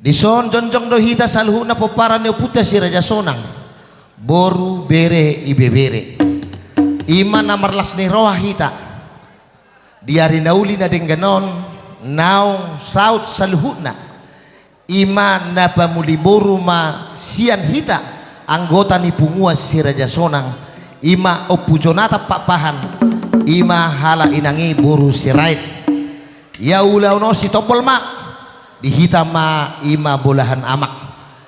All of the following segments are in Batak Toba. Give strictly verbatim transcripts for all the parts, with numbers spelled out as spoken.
Dison jongjong do hita saluhutna pomparan ni ompunta Si Raja Sonang, boru, bere, ibebere. I ma na marlas ni roha hita. Di ari na uli na denggan on, naung saut saluhutna. I ma na pamuli boru ma sian hita, anggota ni punguan Si Raja Sonang, i ma Ompu Jonatan Pakpahan, i ma halak inang i boru Sirait. Ia ulaon on sitombol ma, di hita ma i ma bolahan amak.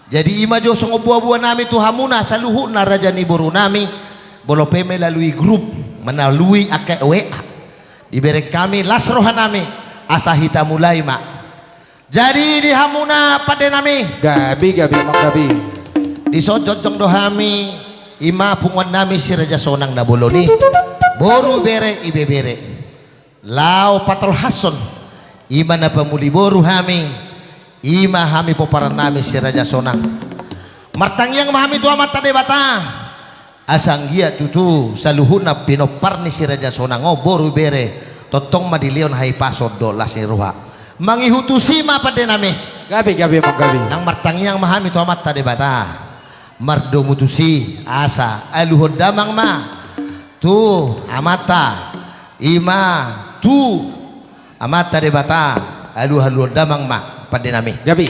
Jadi i ma jo songon boaboa nami tu hamuna saluhutna raja ni boru nami, molo pe melalui grup, melalui angka W A. Dibereng hami las roha nami, asa hita mulai ma. Jadi di hamuna pande nami. Gabe, gabe, manggabe. Dison jongjong do hami, i ma punguan nami Si Raja Sonang na bolon i, boru, bere, ibebere. Laho patolhashon, i ma na pamuli boru hami, i ma hami pomparan nami Si Raja Sonang. Martangiang ma hami tu Amanta Debata. Asa anggiat tutu saluhutna pinompar ni Si Raja Sonang on, boru, bere, tongtong ma dilehon hahipason dohot las ni roha. Mangihut tusi ma pande nami. Gabe, gabe, manggabe. Nang martangiang ma hami tu Amanta Debata. Mardomu tusi asa aluhon damang ma tu Amanta, i ma tu Amanta Debata, alualuhon damang ma pande nami. Gabe.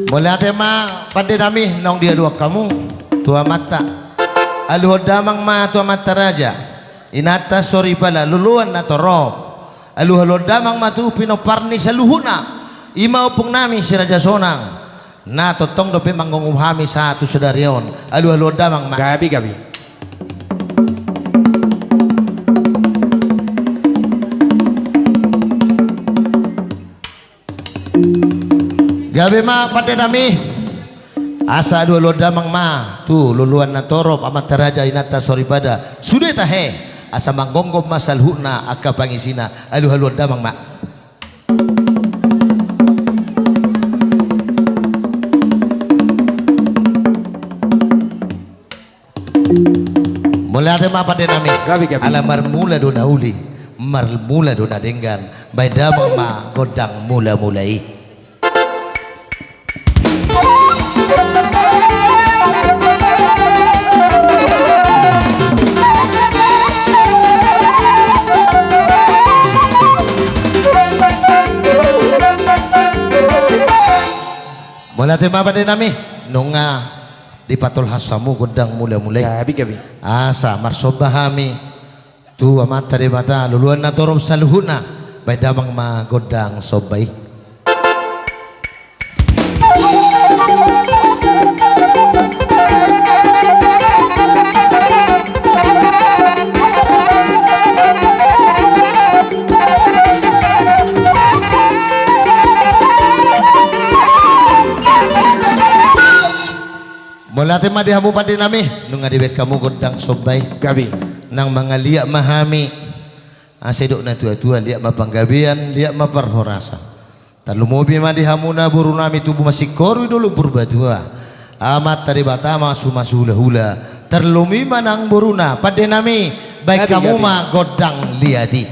Mauliate ma pande nami, naung dialuhon hamu tu Amanta. Aluhon damang ma tu Amanta Raja, Inanta Soripada, loloan na torop. Alualuhon damang ma tu pinompar ni saluhutna, i ma ompung nami Si Raja Sonang. Na tongtong dope manggomgom hami sahat tu sadari on. Alualuhon damang ma. Gabe, gabe. Gabe ma pande nami. Asa alualuhon damang ma tu loloan na torop, Amanta Raja, Inanta Soripada. Sude tahe, asa manggomgom ma saluhutna angka pangisina. Alualuhon damang ma. Mauliate ma pande nami. Gabe, gabe. Ala marmula do na uli, marmula do na denggan. Baen damang ma gondang mulamula i. Mauliate ma pande nami, nunga dipatolhas hamu gondang mulamula i. Gabe, gabe. Asa marsomba hami tu Amanta Debata, loloan na torop saluhutna, baen damang ma gondang somba i. Mauliate ma di hamu pande nami, nunga dibaen hamu gondang somba i. Gabe. Nang mangaliat ma hami, asa didok na tuatua, liat ma panggabean, liat ma parhorasan. Tarlumobi ma di hamuna boru nami tubu masingkoru i dolok Purbatua. Amanta Debata ma mamasu-masu hulahula. Tarlumobi ma nang boruna, pande nami, baen hamu ma gondang liat i.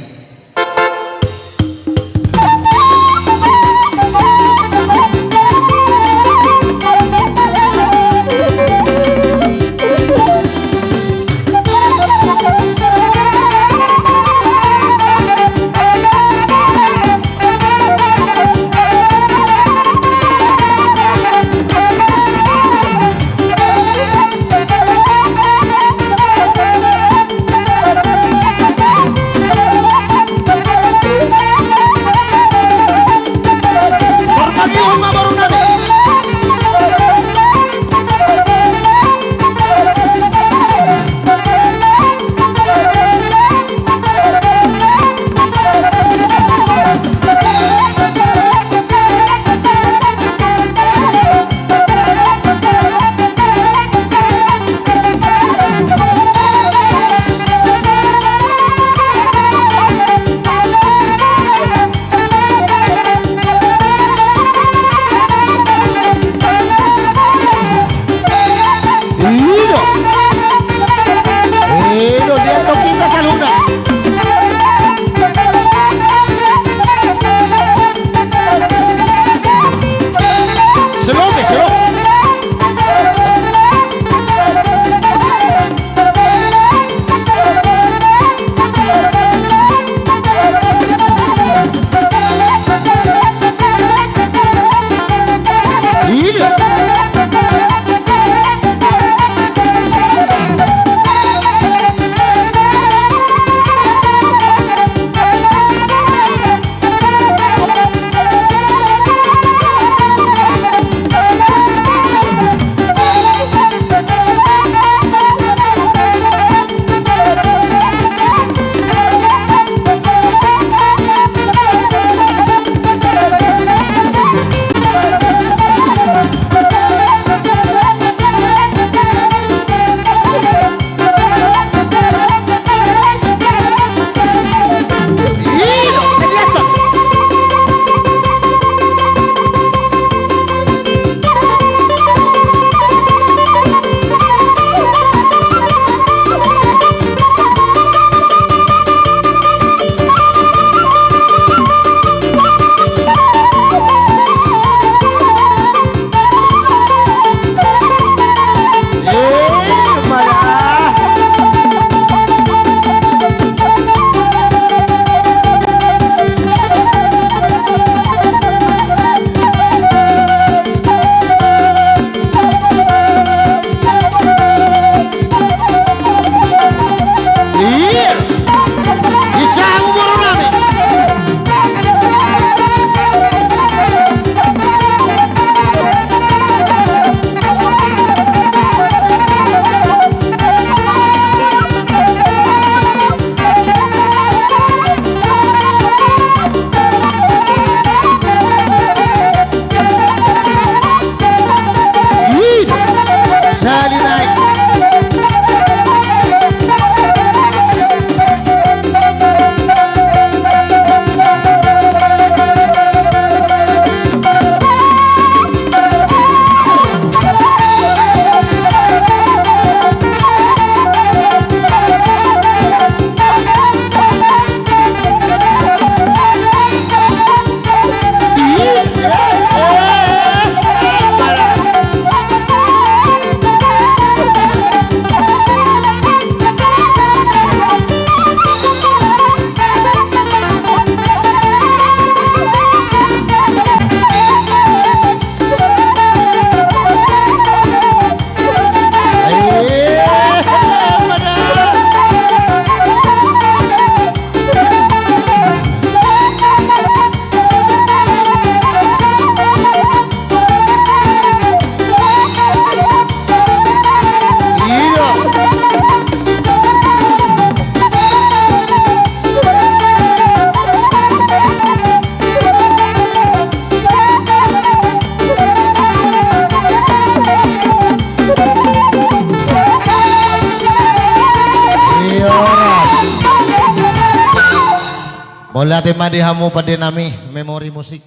Mauliate ma di hamu pande nami, memori musik.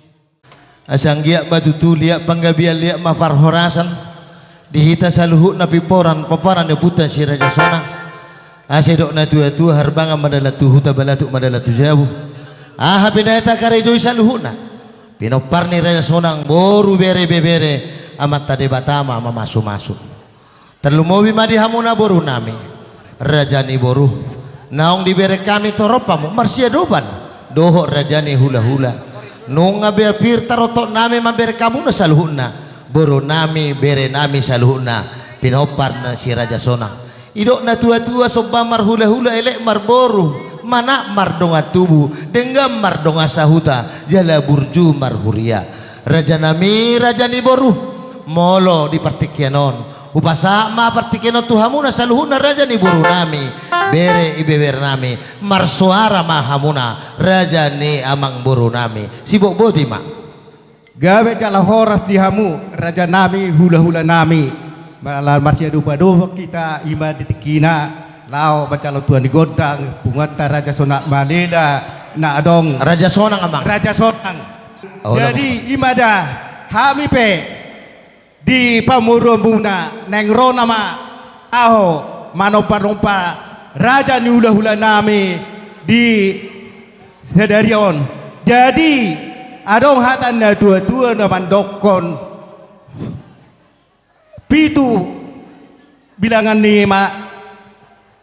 Asa anggiat ma tutu liat panggabean, liat ma parhorasan di hita saluhutna, pimporan pomparan ni ompunta si Raja Sonang. Asa didok na tua-tua, harbangan ma dalan tu huta, balatuk ma dalan tu jabu. Aha pe na hita karejoi saluhutna, pinompar ni Raja Sonang, boru, bere, ibebere, Amanta Debata ma mamasu-masu. Tarlumobi ma di hamuna boru nami, raja ni boru, naung dibereng hami torop hamu marsiadopan dohot raja ni hula-hula. Nunga be pir tarotok nami mambereng hamuna saluhutna, boru nami, bere nami saluhutna, pinompar ni si Raja Sonang. Didok na tua-tua, somba marhula-hula, elek marboru, manat mardongan tubu, denggan mardongan sahuta, jala burju marhuria. Raja nami, raja ni boru, molo di partingkian on, hupasahat ma partingkian on tu hamuna saluhutna raja ni boru nami, bere ibebere nami, marsoara ma hamuna raja ni amangboru nami. Sibotboti ma. Gabe jala horas di hamu raja nami, hula-hula nami. Mala marsiadopan-adopan hita, i ma di tingkina, laho manjalo tua ni gondang, punguanta Raja Sonang Malela, na adong Raja Sonang, amang. Raja Sonang. Oh, jadi, i ma da, hami pe di pamoruonmuna naeng ro nama, aho, manompa-nompa raja ni hula-hula nami di sadari on. Jadi, adong hata ni na tua-tua na mandokkon, pitu bilangan ni ma-,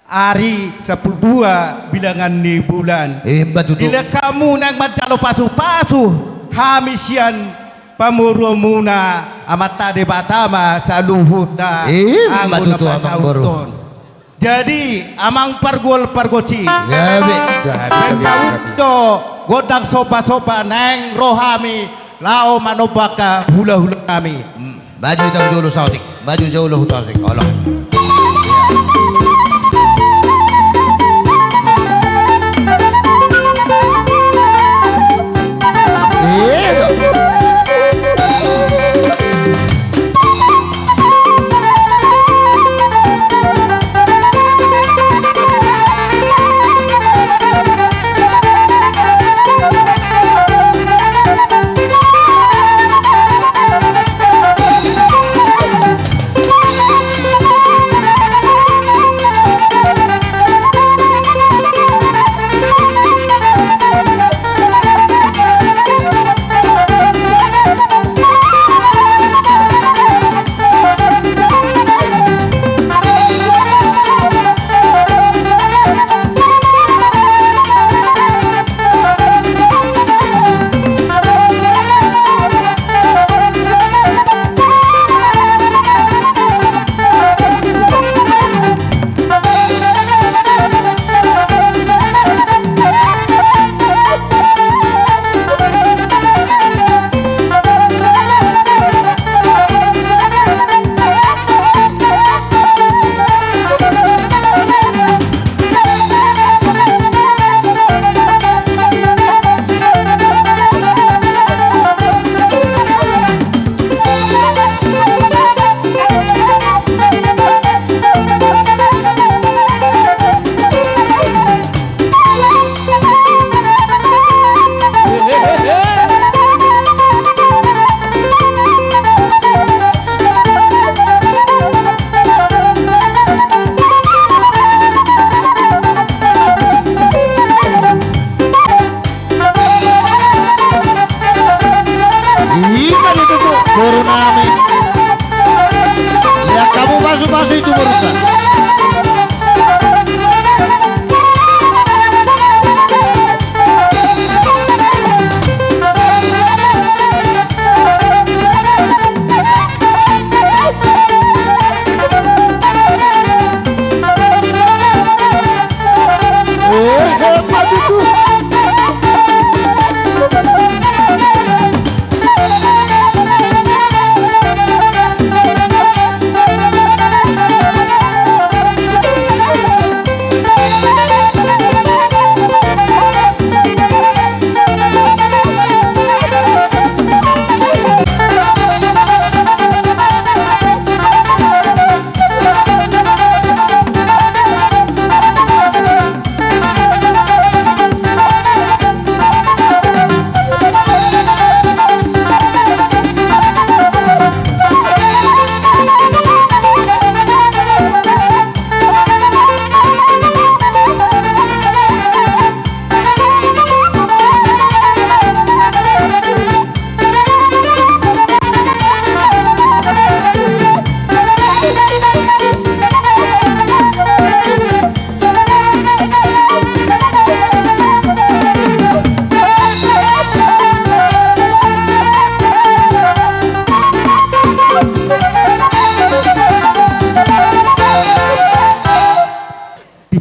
ari, sampulu dua bilangan ni bulan. Ima tutu. Dilehon hamu naeng manjalo pasu-pasu hami sian pamoruonmuna, Amanta Debata ma saluhutna. Ima tutu, amangboru. Anggo na pasauthon. Jadi, amang pargual pargonsi. Gabe. Gabe, gabe, gabe. Baen hamu do gondang somba-somba naeng ro hami laho manompa angka hula-hula nami. Hmm. Maju hita tu jolo saotik. Maju jolo hita saotik. Olo. Iya.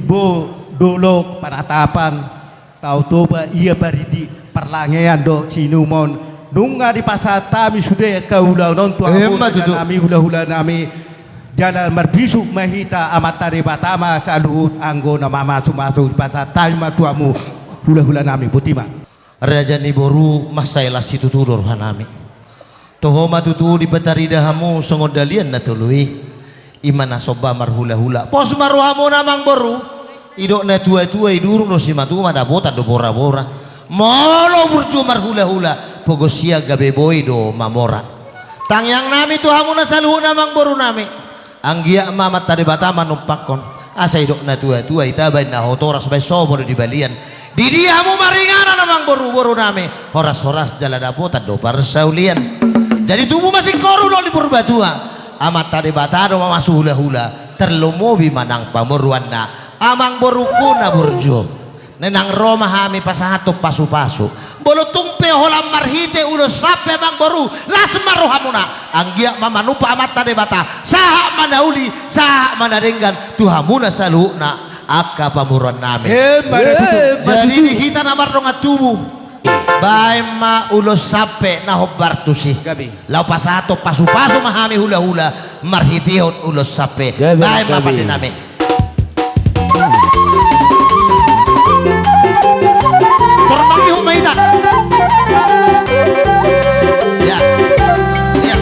Bo dolok panatapan, Tao Toba, ia paridi parlangean dohot sinumon. Nunga dipasahat hami sude angka ulaon on tu hamu, raja nami, hulahula nami. Jala marbisuk ma hita, Amanta Debata ma saluhut anggo na mamasumasu, dipasahat hami ma tu hamu hulahula nami. Boti ma. Raja ni boru, mansai las situtu do roha nami. Toho ma tutu dipatarida hamu songon dalihan na tolu i. I ma na somba marhulahula. Pos ma rohamuna, amangboru. Didok natuatua, i durung do simatua, dapotan do borabora. Molo burju marhulahula, pogos ia gabe boi do mamora. Tangiang nami tu hamuna saluhutna, amangboru nami. Anggiat ma Amanta Debata manumpakkon. Asa didok natuatua, ita baen na hot horas, baen sopo do di balian. Di dia hamu maringanan, amangboru, boru nami, horashoras jala dapotan do parsaulian. Jadi tubu ma singkoru dohot ni Purbatua. Amanta Debata do mamasu hulahula, tarlumobi ma nang pamoruanna, amangborungku na burju. Nang ro ma hami pasahathon pasupasu. Molo tung pe holan marhite ulos sampe, amangboru, las ma rohamuna. Anggiat ma manumpak Amanta Debata, sahat ma na uli, sahat ma na denggan tu hamuna saluhutna angka pamoruan nami. Emma tutu. Jadi di hita na mardongan tubu, baen ma ulos sampe na hombar tusi. Gabe. Laho pasahathon pasupasu ma hami hulahula marhitehon ulos sampe. Gabe, gabe. Baen ma, pande nami. Torang mangihut ma hita. Ya. Ya.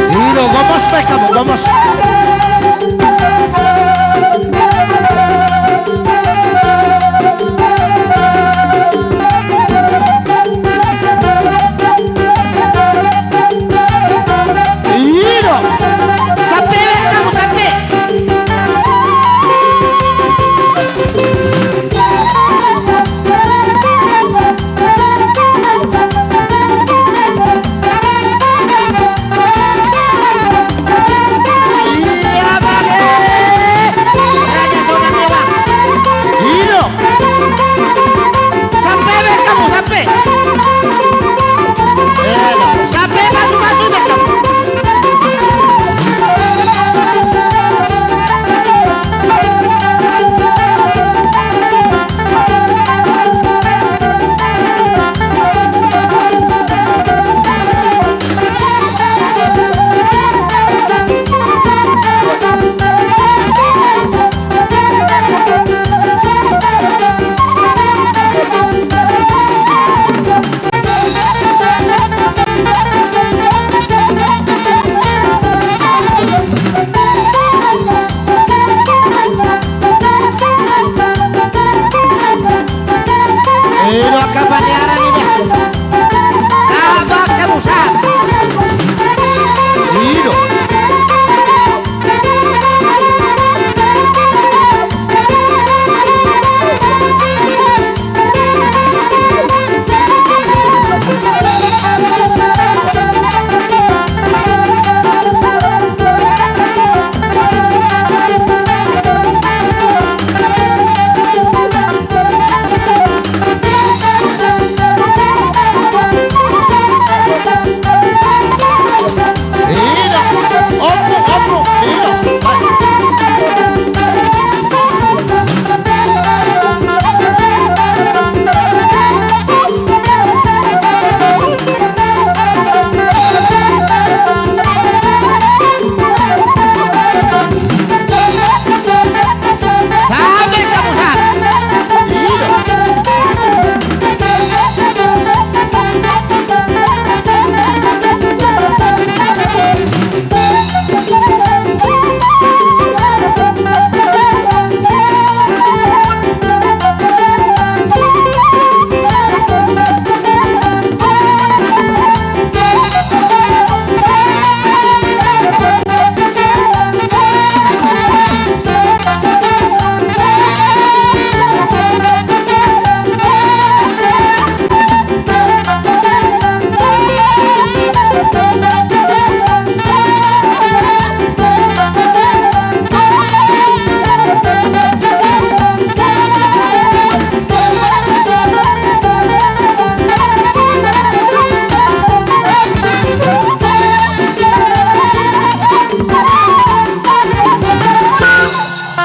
Ido, gomos pe hamu, gomos. Ido. Sampe, hamu sampe.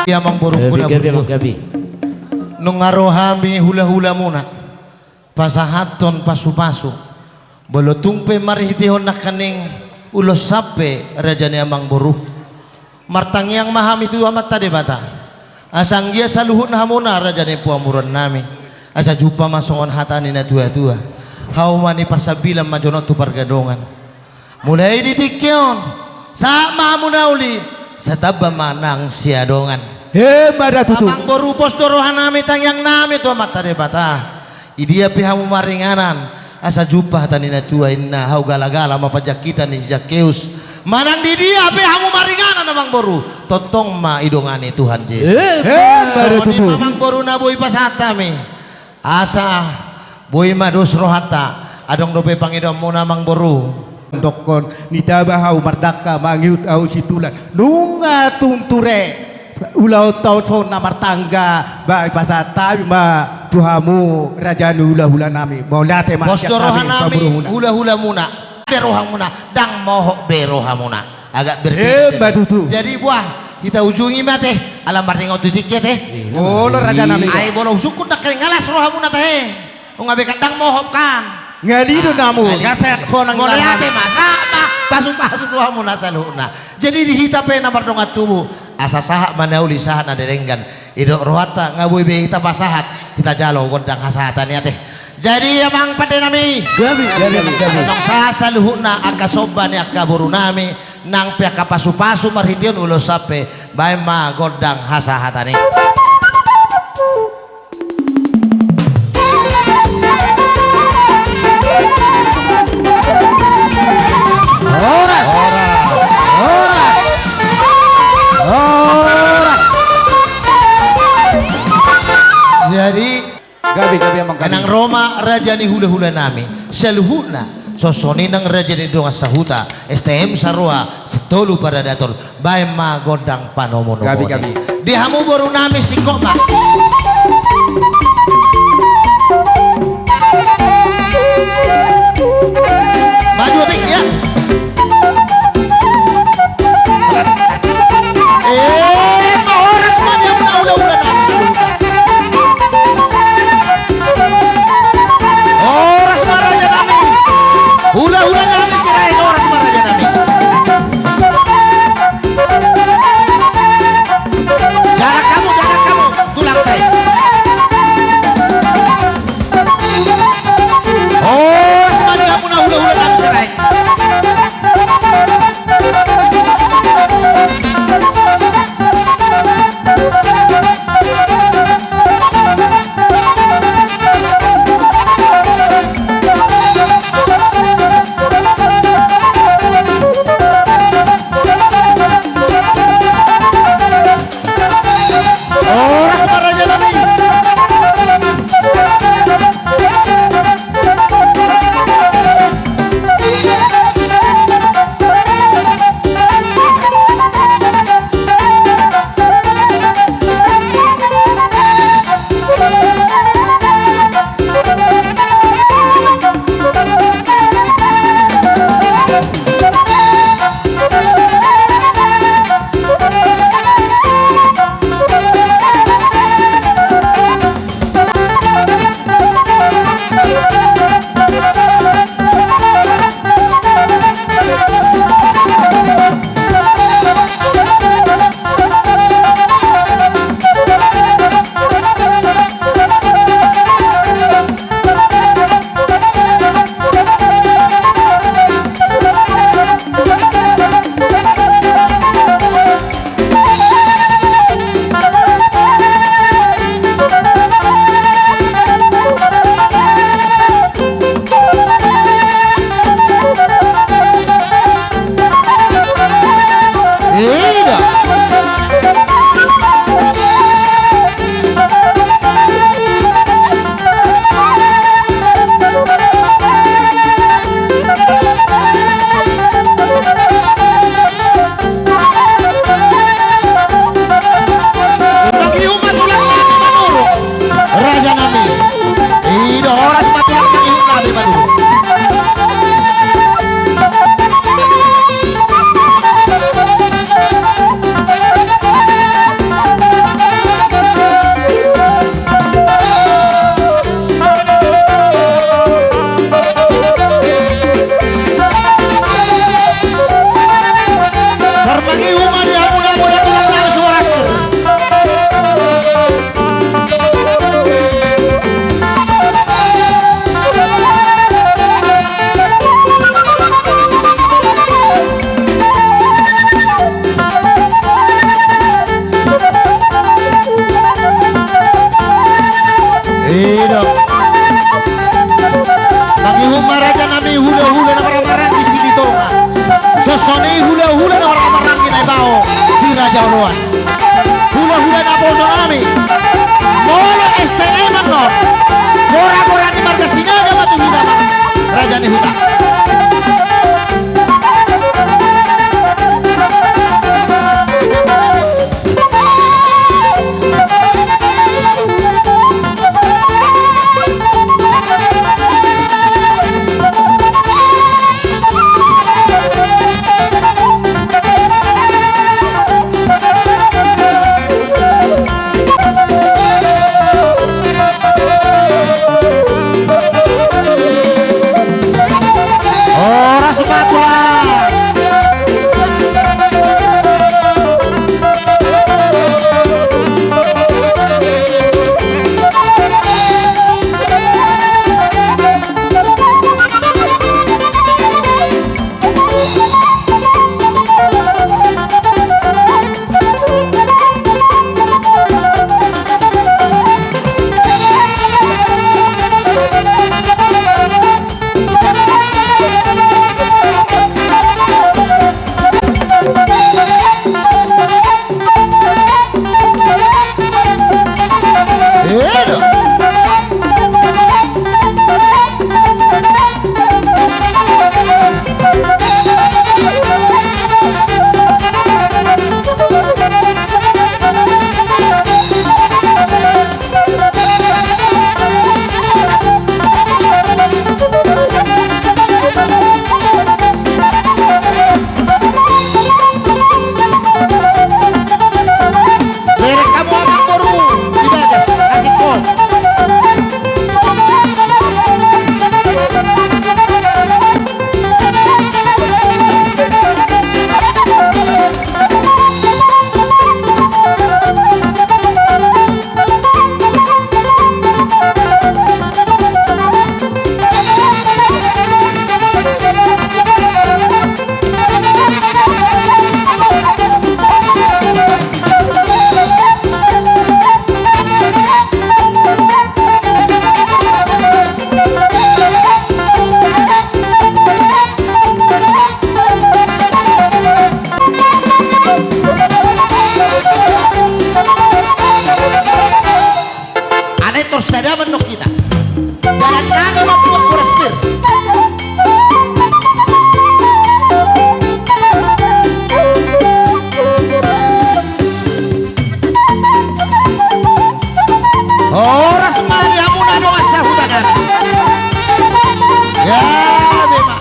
Ia amangborungku na burju. Gabe, gabe, gabe. Nunga ro hami hulahulamuna pasahathon pasupasu. Molo tung pe marhitehon nangkaning ulos sampe raja ni amangboru, martangiang ma hami tu Amanta Debata, asa anggiat saluhutna hamuna raja ni pamoruonnami, asa jumpang ma songon hata ni natuatua: Hauma ni parsambilan ma jonok tu pargadongan. Mulai di tingki on sahat ma hamu na uli, sai tamba ma nang siadongan. Emma da tutu. Amangboru, pos do rohanami, tangiangnami tu Amanta Debata. Idia pe hamu maringanan, asa jumpang hata ni natua, ninna: Hau galagala ma panjangkitan ni si Zakkeus. Manang didia pe hamu maringanan, amangboru, tongtong ma didongani Tuhan Jesus. Emma da tutu. Songon i ma, amangboru, na boi pasahat hami. Asa boi ma dos rohanta. Adong dope pangidoanmuna, amangboru? Dokkon ni taba hau mardangka, mangihut hau sintulan. Nunga tung ture ulaonta on songon na martangga, ba, pasahat hami ma tu hamu raja ni hulahulanami. Mauliate ma. Pos do rohanami, hulahulamuna. Be rohamuna, ndang mohop be rohamuna. Agak berbeda. Emma tutu. Jadi boha, hita ujungi ma, ate, ala marningot tu tingki, ate. Olo, rajanami. Ai molo husungkun nangkaning las rohamuna, ate. Nunga be kan ndang mohop kan. Ngali do namu. Mauliate ma, sahat ma pasupasu tu hamuna saluhutna. Jadi di hita pe na mardongan tubu, asa sahat ma na uli, sahat na denggan. Didok rohanta, nga boi be hita pasahat, hita jalo gondang hasahatan i, ate. Jadi amang pandenami, gabe, gabe, gabe. Antong sahat saluhutna angka somba ni angka borunami, nang pe angka pasupasu marhitehon ulos sampe, baen ma gondang hasahatan i. Horas. Horas. Horas. Jadi, gabe, gabe, amang, gabe. Nang ro ma raja ni hulahulanami saluhutna, songon i nang raja ni dongan sahuta, S T M Saroa Sitolu Paradaton, baen ma gondang panomunomu. Gabe, gabe. Di hamu borunami, singkop ma. Maju, Otik, ya. Eh, horas ma di hamuna hulahulanami. Horas ma, rajanami. Hulahulanami Sirait, horas ma, rajanami. Jarak hamu, jarak hamu, tulang tai. Horas ma di hamuna hulahulanami Sirait. Jagoan. Hulahula naposo nami. Molo S T M annon. Gora-gora ni marga Sinaga ma tu hita ma. Raja ni huta. Horas ma tulang. Berek hamu amangboru di bagas, asik kok. Alai tor sada mandok hita. Dalan nami ma tu boras pir. Horas ma di hamu na dongan sahuta nami. Gabe ma.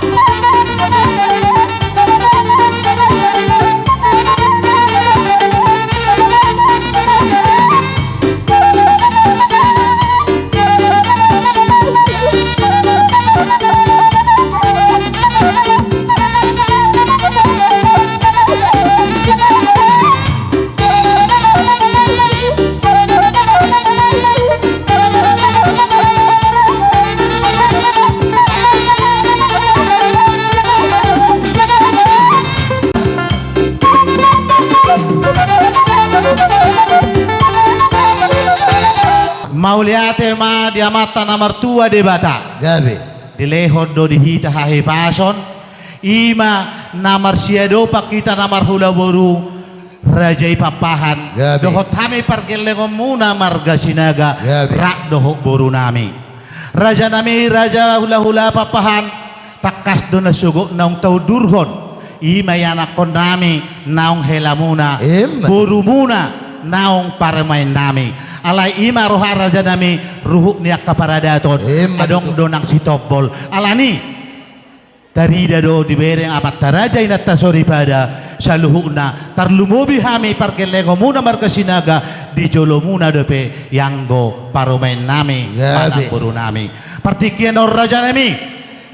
Mauliate ma di Amanta na martua Debata. Gabe. Dilehon do di hita hahipason. I ma na marsiadopan hita na marhula boru. Raja i Pakpahan. Gabe. Dohot hami pargellengonmuna marga Sinaga. Gabe. Rap dohot boru nami. Raja nami, raja hulahula Pakpahan. Tangkas do na sogot naung taundurhon. I ma ianakkon nami naung helamuna. Ima. Borumuna naung parumaen nami. Alai i ma roha raja nami ruhut ni angka paradaton. Ima. Adong tutu. Do nang sitombol. Alani. Tarida do dibereng amanta raja inanta soripada, saluhutna, tarlumobi hami pargellengonmuna marga Sinaga, di jolomuna dope ianggo parumaen nami. Gabe. Manang boru nami. Partingkian on raja nami,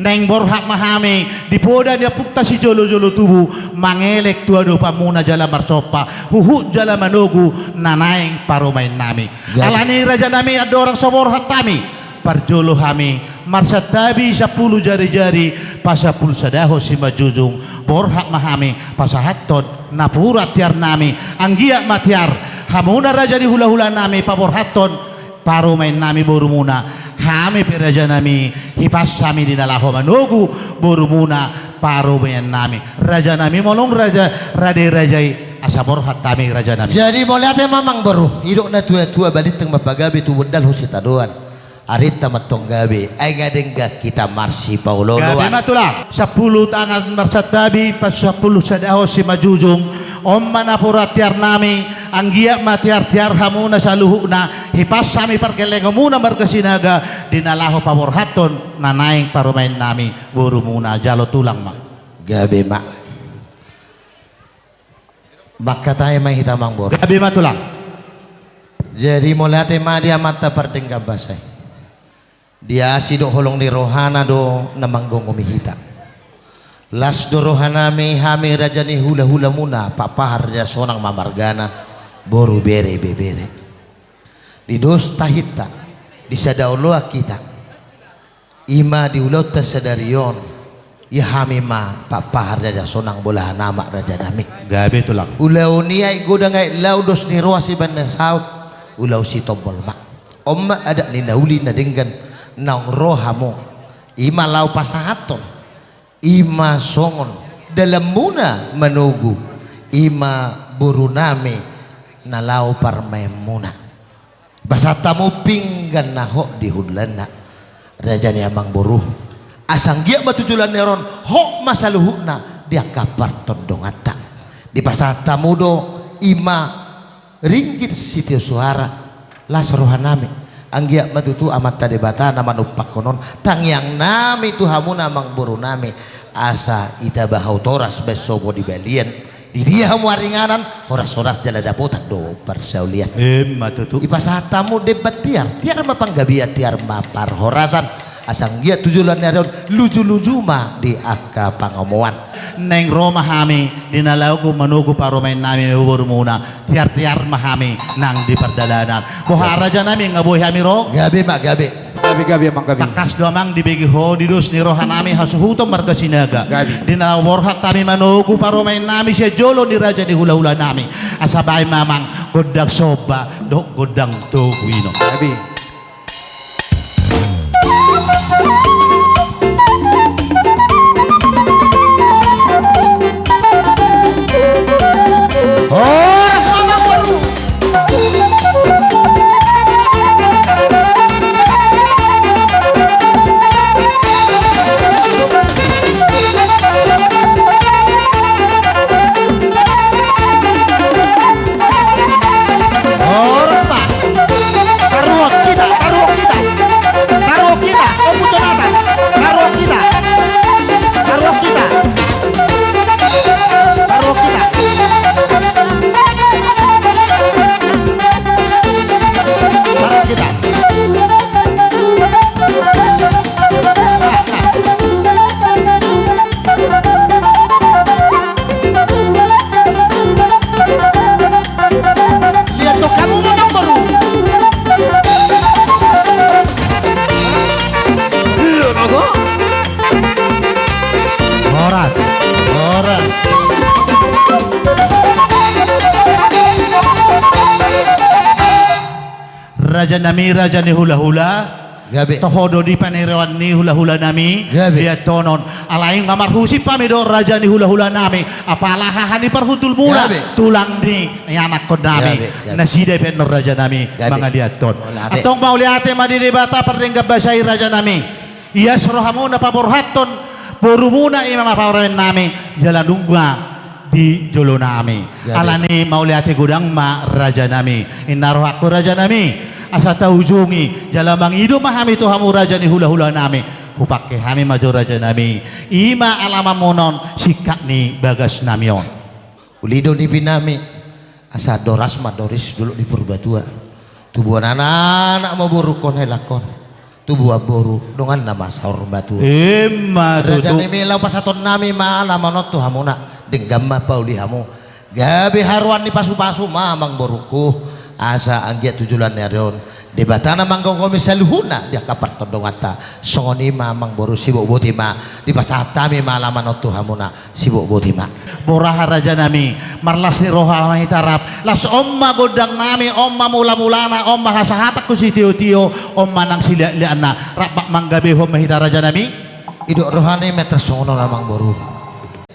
naeng borhat ma hami, di poda ni ompunta sijolojolo tubu, mangelek tu adopanmuna jala marsompa, huhut jala manogu, na naeng parumaen nami. Gabe. Alani raja nami andorang so borhat hami, parjolo hami, marsantabi sampulu jarijari, pasampulu sadahon simanjujung, borhat ma hami, pasahathon, napuran tiar nami, anggiat ma tiar, hamuna raja ni hulahula nami, paborhathon, parumaen nami borumuna, hami pe raja nami, hipas hami di na laho manogu, borumuna, parumaen nami, raja nami molo raja, rade raja i, Saborhat hami raja nami. Jadi mauliate ma amang boru, idok na tua-tua balintang ma pagabe tu bondal ho sitadoan. Arinta ma tong gabe, ai nga denggan hita marsipaolo-oloan. Gabe ma tulang, sampulu tangan marsantabi, pasampulu sadahon simanjujung. On ma napuran tiar nami, anggiat ma tiar-tiar hamuna saluhutna, hipas hami pargellengonmuna marga Sinaga, di na laho paborhathon na naeng parumaen nami, borumuna jalo tulang ma. Gabe ma. Mangkatai ma hita amang boru. Gabe ma tulang. Jadi mauliate ma di Amanta Pardenggan Basa i. Di asi dohot holong ni rohana do na manggomi hita. Las do roha nami hami raja ni hula-hulamuna, Pakpahan Raja Sonang ma margana, boru, bere, ibebere. Di dos tahinta, di sada oloan hita. I ma di ulaonta sadari on, ia hami ma Pakpahan Raja Sonang bolahan amak raja nami. Gabe tulang. Ulaon i aek godang aek laho, dos ni roha sibaen na saut, ulaon sitombol ma. On ma adat ni na uli na denggan naung ro hamu. I ma laho pasahathon. I ma songon dalanmuna manogu. I ma boru nami na laho parumaenmuna. Pasahat hamu pinggan na hot di hundulanna, raja ni amang boru. Asa anggiat ma tu joloan ni ari on, hot ma saluhutna di angka partondonganta. Dipasahat hamu do i ma ringgit sitio suara, las roha nami. Anggiat ma tutu Amanta Debata na manumpakhon on, tangiang nami tu hamuna amang boru nami, asa itaba hamu toras baen sopo di balian. Di dia hamu maringanan, horas-horas jala dapotan do parsaulian. Emma tutu. Dipasahat hamu demban tiar, tiar ma panggabean, tiar ma parhorasan. Asa anggiat tu joloan ni ari on, luju-luju ma di angka pangomoan. Naeng ro ma hami di na laho manogu parumaen nami, borumuna, tiar-tiar ma hami nang di pardalanan. Boha raja nami, nga boi hami ro? Gabe ma, gabe. Gabe, gabe amang, gabe. Tangkas do amang dibege ho di dos ni roha nami hasuhuton marga Sinaga. Gabe. Di na borhat hami manogu parumaen nami sian jolo ni raja ni hula-hula nami. Asa baen ma amang gondang somba dohot gondang togu, ino. Gabe. Horas ma amang boru. Horas ma. Taruhon hita, taruhon hita. Taruhon hita, Ompu Jonatan. Taruhon hita. Taruhon hita. Taruhon hita. Taruhon hita. Lihat tu hamu ma amang boru. Iya, nago. Horas, horas. Raja nami, raja ni hula-hula. Gabe. Toho do di panirion ni hula-hula nami. Gabe. Diantonon. Alai nga marhusip hami do raja ni hula-hula nami. Apala haha ni parhundulmuna. Gabe. Tulang ni ianakhon nami. Gabe, gabe. Nasida pe annon raja nami. Gabe. Mangalianhon. Mauliate. Antong mauliate ma di Debata Pardenggan Basa i raja nami. Ias rohamuna paborhathon borumuna, i ma parumaen nami, jala nunga di jolo nami. Gabe. Alani mauliate godang ma raja nami. Inna rohangku raja nami, asa taujungi jala mangido ma hami tu hamu raja ni hula-hula nami. Hupangke hami ma jo raja nami. I ma alamanmuna on, singkat ni bagas nami on. Uli do nipi nami, asa doras ma doris dolok di Purbatua. Tubuan anak ma borungkon, helangkon. Tubuan boru donganna ma saur matua. Emma tutu. Raja nami, laho pasahaton nami ma alaman on tu hamuna. Denggan ma pauli hamu. Gabe haroan ni pasu-pasu ma amang borungku. Asa anggiat tu joloan ni ari on, Debata na manggomgomi saluhutna di angka partondonganta. Songon i ma amang boru, sibotboti ma. Dipasahat hami ma alaman on tu hamuna. Sibotboti ma. Boha raja nami, marlas ni roha ma hita rap. Las on ma gondang nami, on ma mula-mulana, on ma hasahatan tu sitio-tio, on ma nang siliat-liatna. Rap manggabehon ma hita raja nami. Idok roha nami ma tarsongon on amang boru.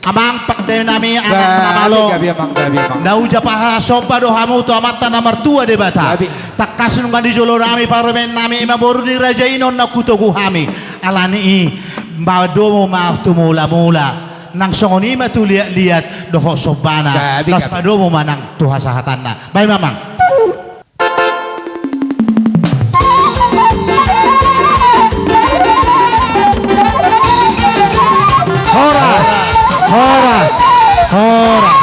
Amang pa- Te nami, anak na malo. Gabe, gabe, amang, gabe, amang. Na uja paha somba do hamu tu Amanta na martua Debata. Gabe. Tangkas nunga di jolo nami parumaen nami, ima boru ni raja i, on na hutogu hami. Alani i, padomu ma tu mula-mula. Nang songon i ma tu liat-liat dohot sombana. Gabe, gabe. Tangkas padomu ma nang tu hasahatanna. Baen ma, amang. Horas, horas, horas.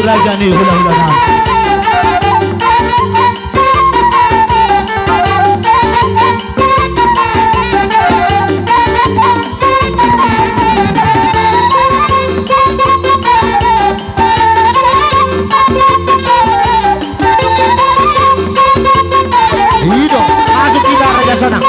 Raja ni hula-hula nami. I do, masuk kita Raja Sonang.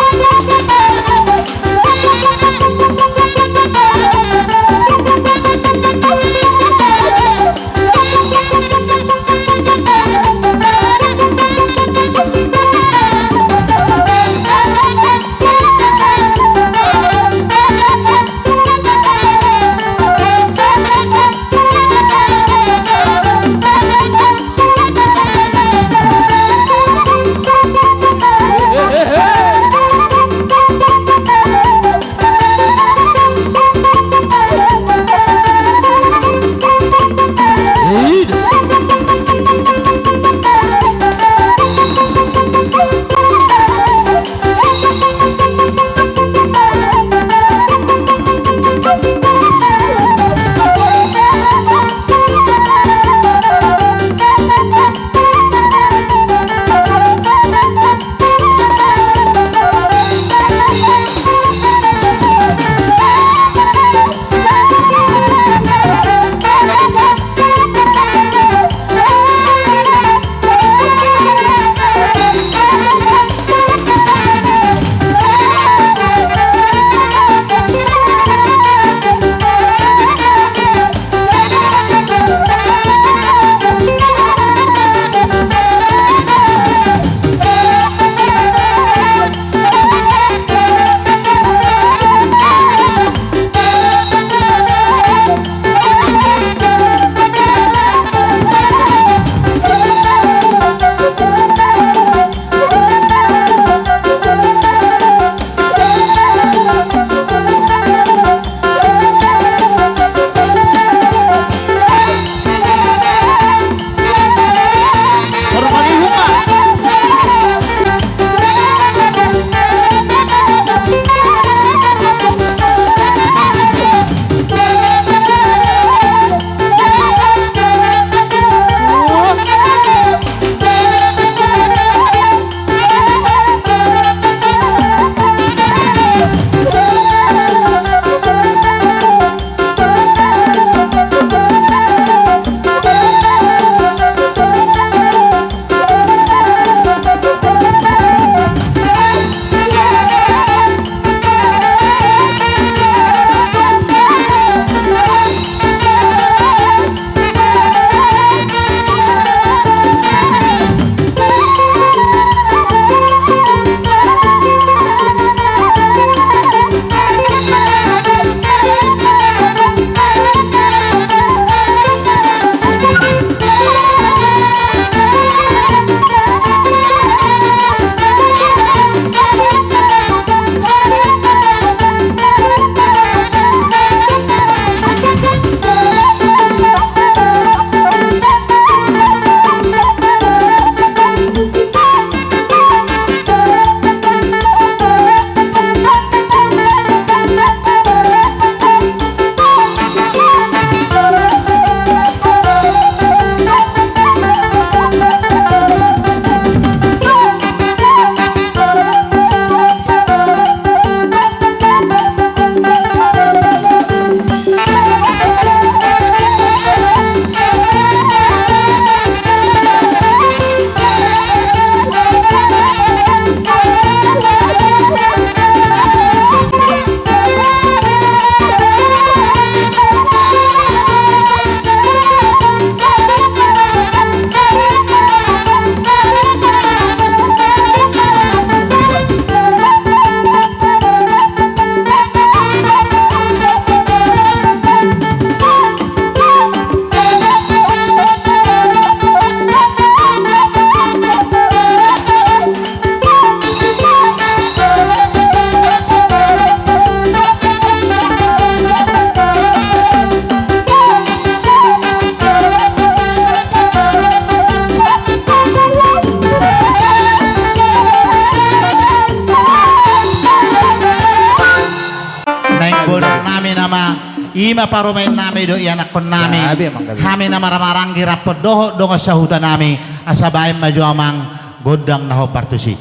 I ma parumaennami dohot ianakkonnami. Gabe, Amang, gabe. Hami na marhahamaranggi rap dohot dongan sahutanami, asa baen ma jo, Amang, gondang na hombar tusi.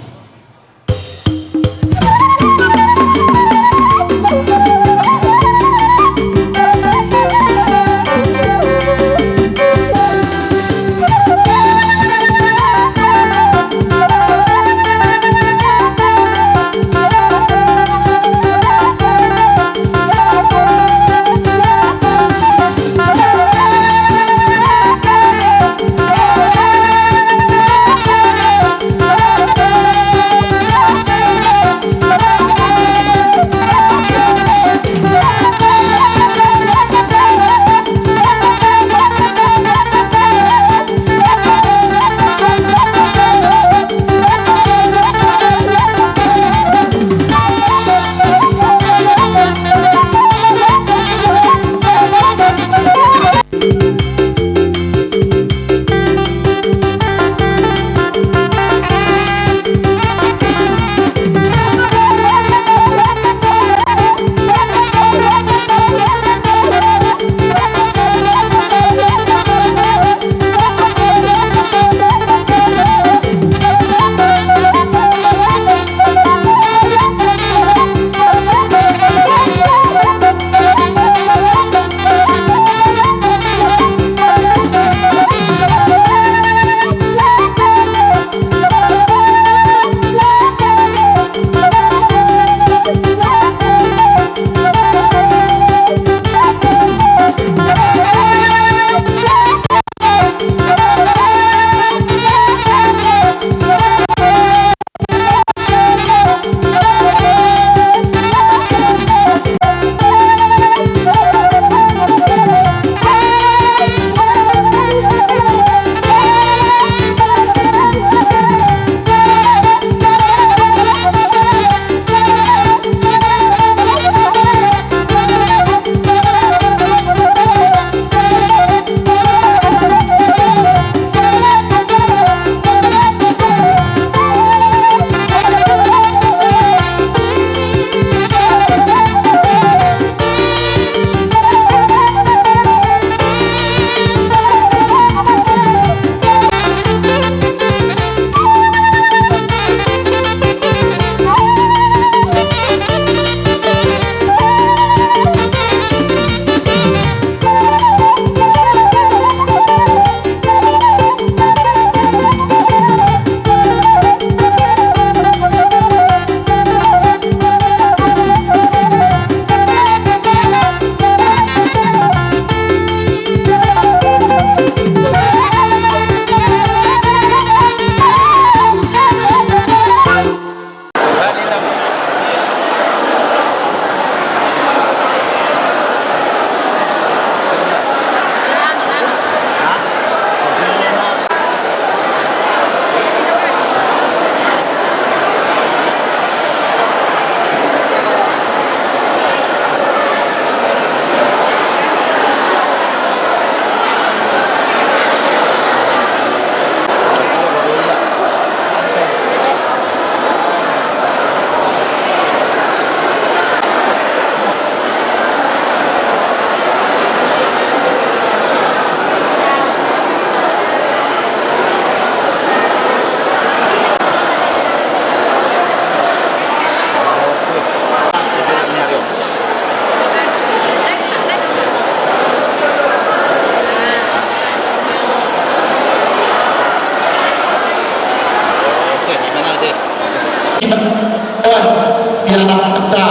Ianakhonta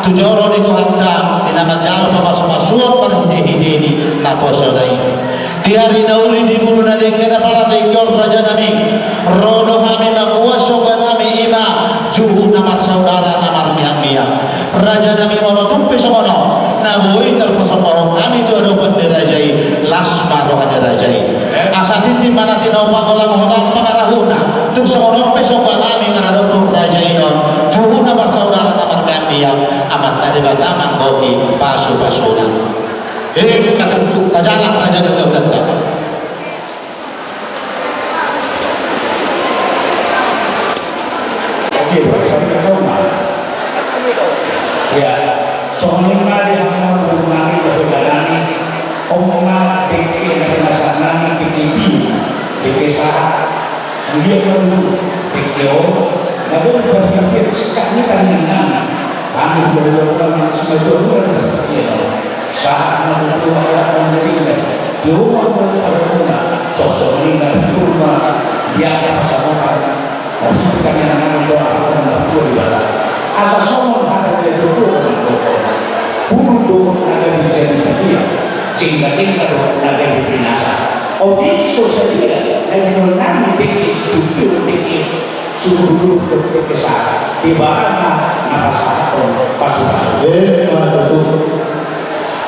tu joro ni Tuhanta, di na manjalo pamasumasuon marhitehite ni naposona i. Di ari na uli, di ngolu na denggan, apala tingki on, rajanami, ro do hami mamboan sombannami, i ma juhut na marsaudara na marmiakmiak. Rajanami, molo tung pe songon on na boi tarpasahat hami tu adopan ni raja i, las ma roha ni raja i. Asa tintin ma na tinopa, golang holang pangarahutna. Tung songon on pe sombannami maradophon raja i on, juhut na marsaudara na marmiakmiak, Amanta Debata manggohi pasupasuna. Eh, tajalang raja ni ulaulanta. Oke, ya. Songon i ma di hamu Hami hula-hula, hami hula-hula, hami hula-hula. Sahat ma tutu, hami hula-hula. Di rumah, rumah, rumah. Sosok ni, di rumah. Dia apa sama, maksud kami anak-anak itu, apa, anak tua di bawah. Asa songon hata dia berdoa, berdoa. Bunuh doa, ada di jadi dia. Jengka-jengka doa, ada di binasa. Oke, so sadia, dan menang, dikit, setuju, dikit. Suruh dulu ke, ke sana. Di barang na, na pasahathon pasu-pasu. Eh, Pak Ketua.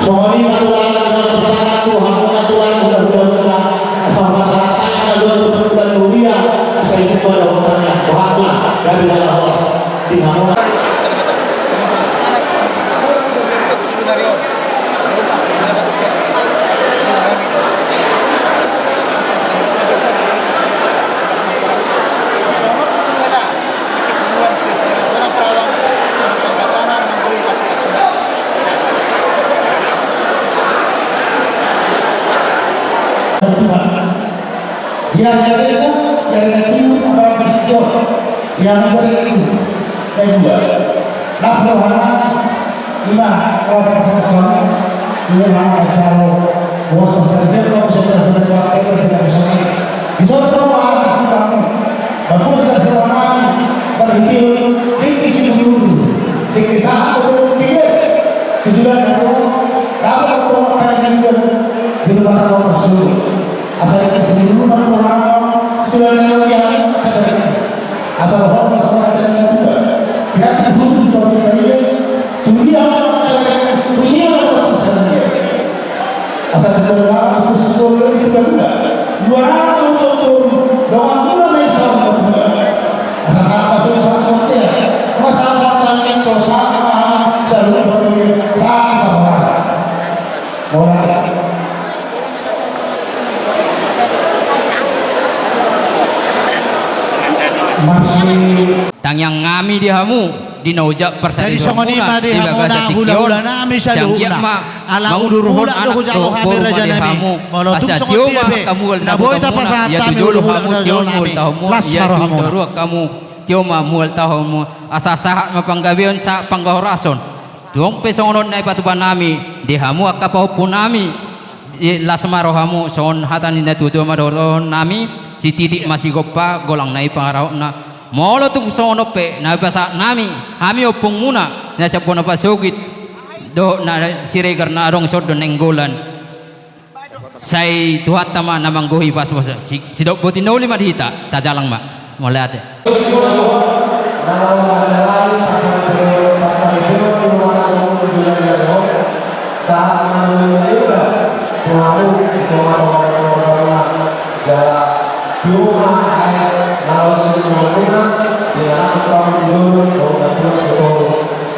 Songon i ma tulang, tulang, tulang, tulang, tulang, tulang, tulang, tulang. Asal pasahat na tulang, tulang, tulang, tulang. Asal itu pada hutangnya. Bahatlah dari dalam horas. Di mana? Ia jare itu, jare itu, apa, video. Ia jare itu. Kedua. Nasrohana. Ima, kalau ada pertemuan, ini nama acara bos saja, kalau bisa kita sudah kuat, kita tidak bisa main. Di suatu rumah, kita mau. Bagus, kita selama ini, kalau itu, tinggi sih dulu. Tinggi satu, tinggi. Tujuan itu, kalau mau makan juga, di rumah, kalau suruh. Asal kita sendiri, rumah, rumah, tujuan yang lebih hari, kita Asal hot ma songon hata ni natua. Berarti hutu tu hami na i, tu dia ma hata ni natua, tu dia ma hata ni natua. Asal tu dia ma hata ni natua, tu dia ma hata ni natua. Dua ratus tahun, dua ratus tahun, dua ratus tahun. Asal sahat ma songon sahat ma tea. Masa hata ni natua, sahat ma, sahat ma, sahat ma, sahat ma. Mulai. Tangiang nami di hamu, di na ujak parsaripeonmuna di bagasan tingki on. Sai anggiat ma mangudurhon anak dohot boru ma di hamu. Asa tio ma hamu, ia tu jolo hamu tio ma mual taonmu, ia tu jolo hamu tio ma mual taonmu. Asa sahat ma panggabeon, sahat panggabeon. Tong pe songon on na ipatupa nami di hamu angka pahompu nami. Las ma rohamu, songon hata ni natuatua ma dohonon nami, sititik ma sigompa, golang na i pangarahutna. Molo tung songon on pe na pasahat nami, hami ompungmuna na sian bona pasogit dohot na Siregar na adong Sodo Nainggolan. Sai Tuhanta ma na manggohi pasupasu. Si, sidok boti na uli ma di hita, tajalang ma. Mauliate.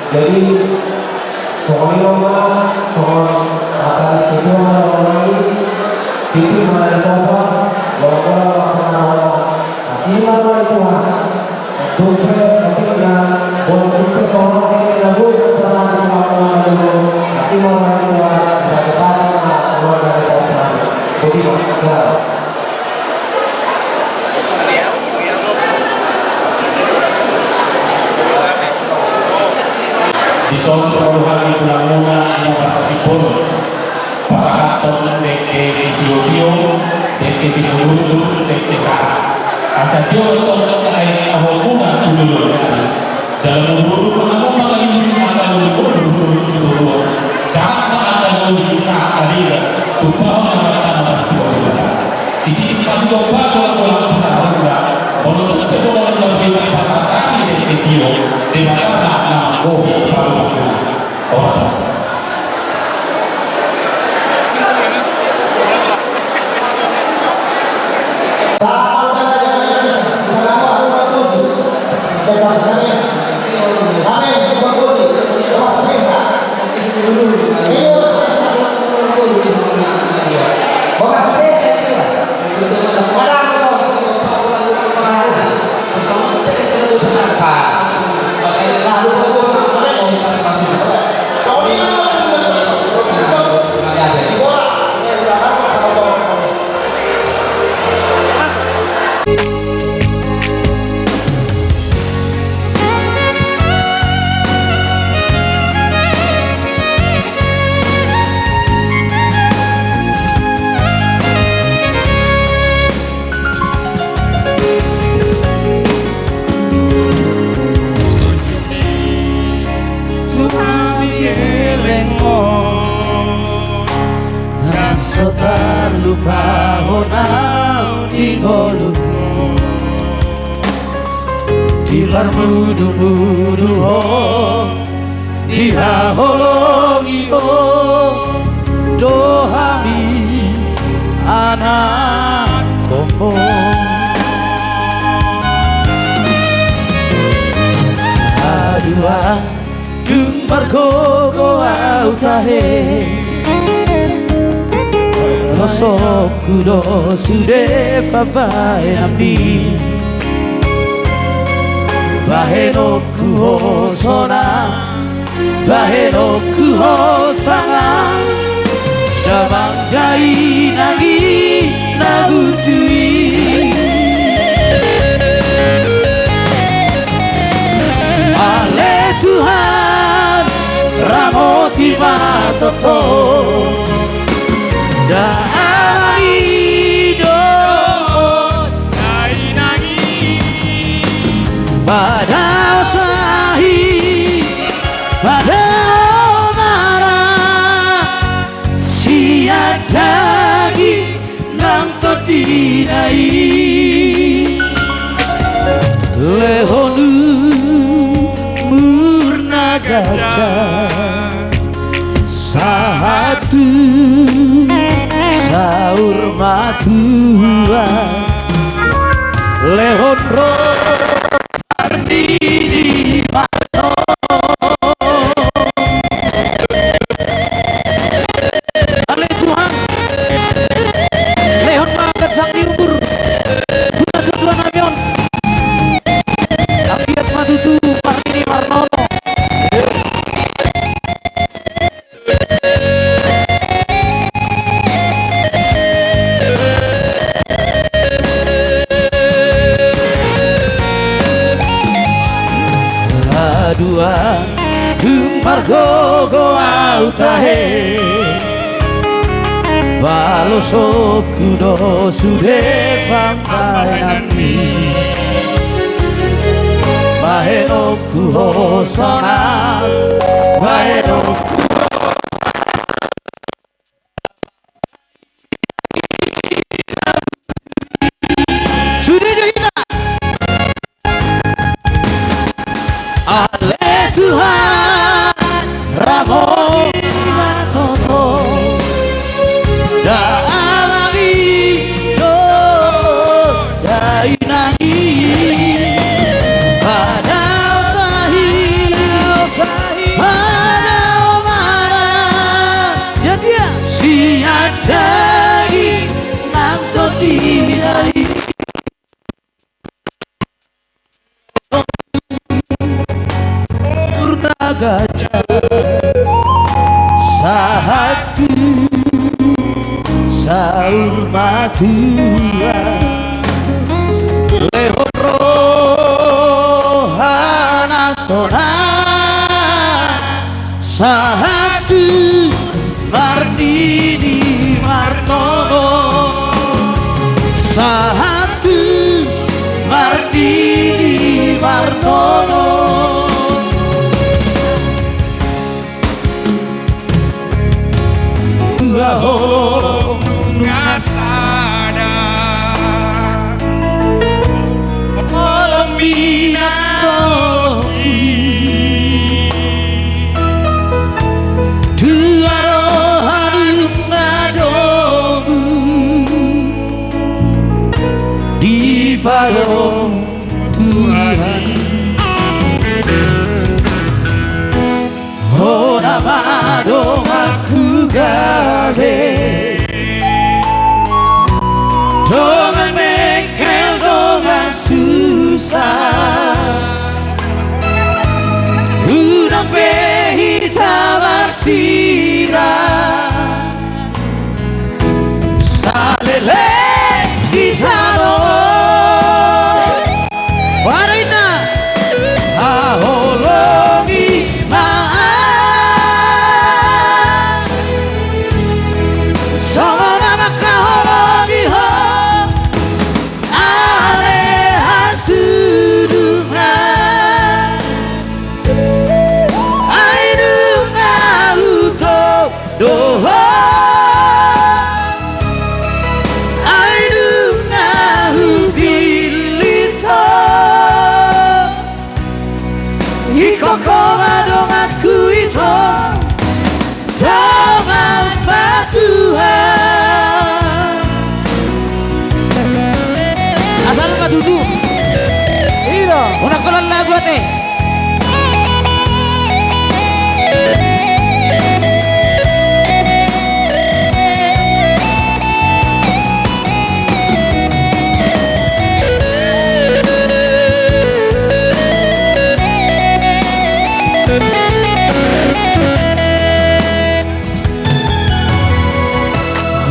Jadi, songon i ma, songon hata ni situatua ma songon i, titi ma na di toba, lomo ma pangaraoan. Asi ma roha ni Tuhan. Tung pe, tung pe, tung pe songon i, tung pe songon i. Asi ma roha ni Tuhan. Ipatupa ma roha ni Tuhan. Boti ma, selamat. Dison tu roha ni tulangmuna na marhasiphon, pasahathon dengke sitiotio, dengke simudurudur, dengke sahat. Asa tio do tongtong aek pahomuna tu joloan ni ari. Jala mudurudur ma hamu mangalului angka na uli, mudurudur tu toruan. Sahat ma angka na uli, sahat ma denggan, tumpahon Amanta na martua Debata. Sititik ma sigompa, golang-golang pangarahutna. Molo tung pe songon na boi tapasahat hami dengke tio, Debata ma na manggohi pasupasuna. Horas. lupa ho naung di ngolungku. Diparmudumudu ho dihaholongi ho do hami anakhonmu. Aduh, dung margogo ahu tahe, losokku do sude pambahenanmi. Bahenonku ho sonang, bahenonku ho sangap, damang dainang i na butuh i. Ale Tuhan, ramoti ma toto damang i dohot dainang i. Padao tahi, padao mara, sian daging nang tondina i. Lehon umur na ganjang, sahat tu saur matua. Lehon roha marnini marnono. Ale Tuhan, lehon ma ganjang ni umur tu natua-tua nami on. Anggiat ma tutu marnini marnono. Aduh, dung margogo ahu tahe, palosokku do sude pambahenanmi. Bahenonku ho sonang, bahenonku ho sude jo hita. Ale Tuhan, ramoti ma toto damang i dohot dainang i. Padao tahi, padao mara, sian daging nang tondina i. Umur na ganjang, sahat tu saur matua. Lehon roha na sonang, sahat tu marnini marnono, sahat tu marnini marnono. Tua ho nunga sada, holong minatoki. Tua roha nunga domu dipadomu Tuhan. Hona ma donganku gabe.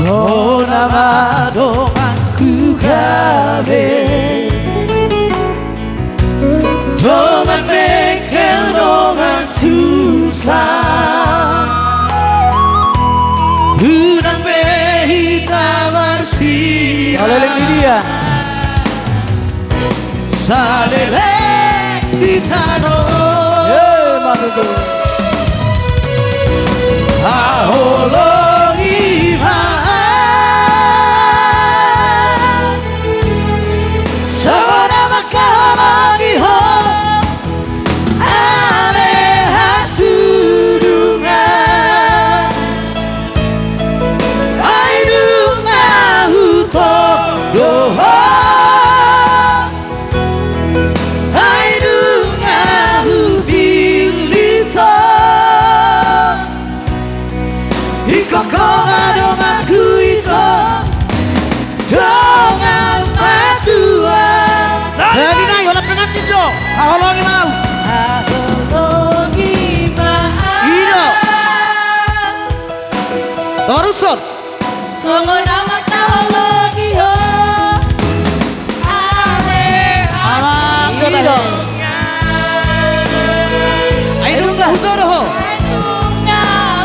Hona ma donganku gabe, dongan bengkel, dongan susa. Unang be hita marsilang. Saleleng di dia. Saleleng di tano. Ye, manutu. Haholongi ma. Songon na mangkaholongi ho. Ale hasudungan. Ai nunga hutodo ho. Ai nunga hupillit ho. Ingkon ho ma donganku ito, dongan matua. Jadi nai, holan pengantin do. Haholongi ma au. Haholongi ma au. I do. Torushon. Songon na mangkaholongi ho. Ale. Amang, i do. Ai nunga hutodo ho. Ai nunga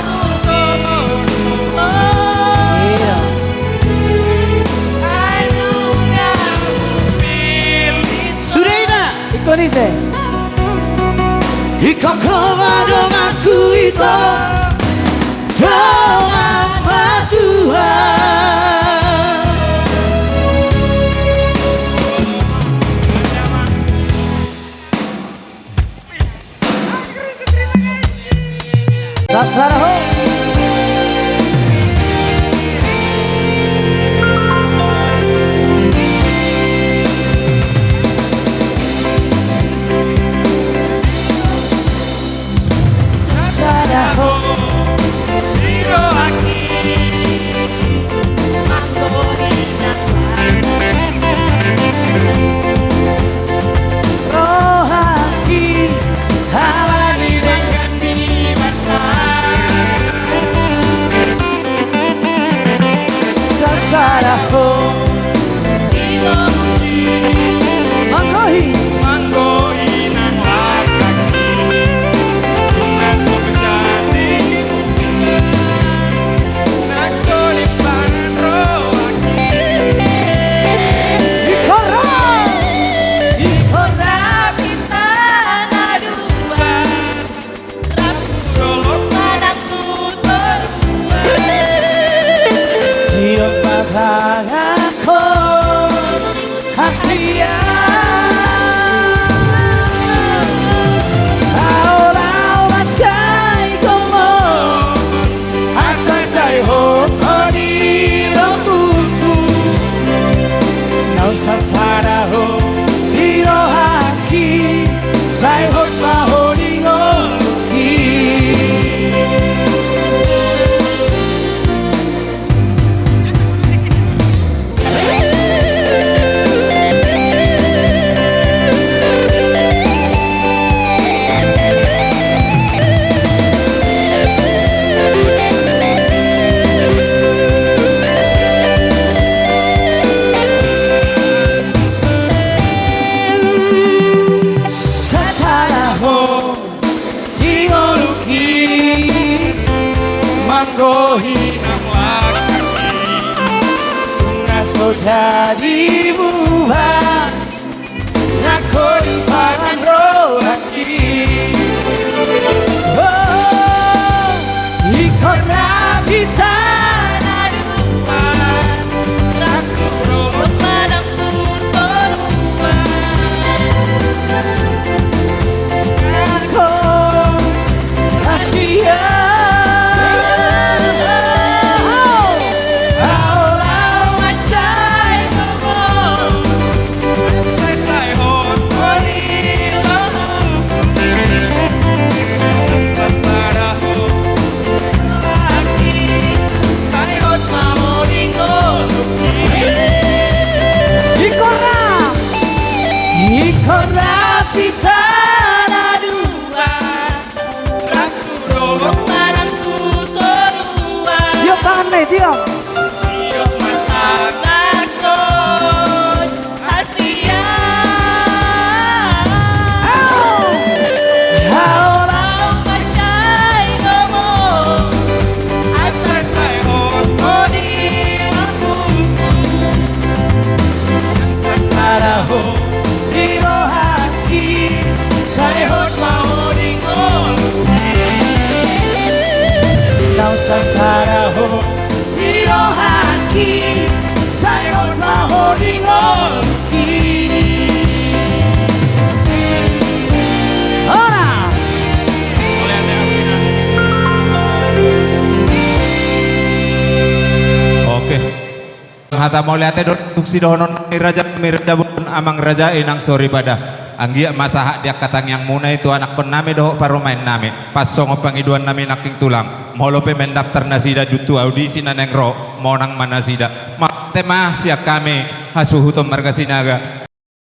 hutodo ho. Iya. Ai nunga hupillit ho. Sude i da. Ingkon ise? Ingkon ho ma donganku ito, dongan matua. Sasada ho. Sasada ho. Siroaki. Rohangki ala ni denggan ni basa. Sasada ho. Manggohi. Manggohi nang laklak. Nunga so jadi. Ingkon ra. Ingkon ra hita na dua. Rap tu dolok manang tu toruan. Siap patangan ho. Hasian. Ahu laho manjai gomos. Asa sai hot ho di lombuku. Nunga sasada ho di rohangki. Sai hot ma ho di ngolungki. Sasada ho. Di ngolungki manggohi nang laklakki, nunga so jadi muba, nanggo dipangan rohangki. Oh, ingkon ra hita na dua. Ingkon ra, ingkon ra hita na dua. Rap tu dolok manang tu toruan. Tiop tangan, Nay, tiop. Hata mauliate do tung sidohonon nami, raja nami, raja bolon, amang raja, inang soripada. Anggiat ma sahat di angka tangiangmuna i tu anakkon nami dohot parumaen nami, pas songon pangidoan nami nangkin tulang. Molo pe mendaftar nasida dung tu audisi na naeng ro, monang ma nasida. Mauliate ma sian hami hasuhuton marga Sinaga.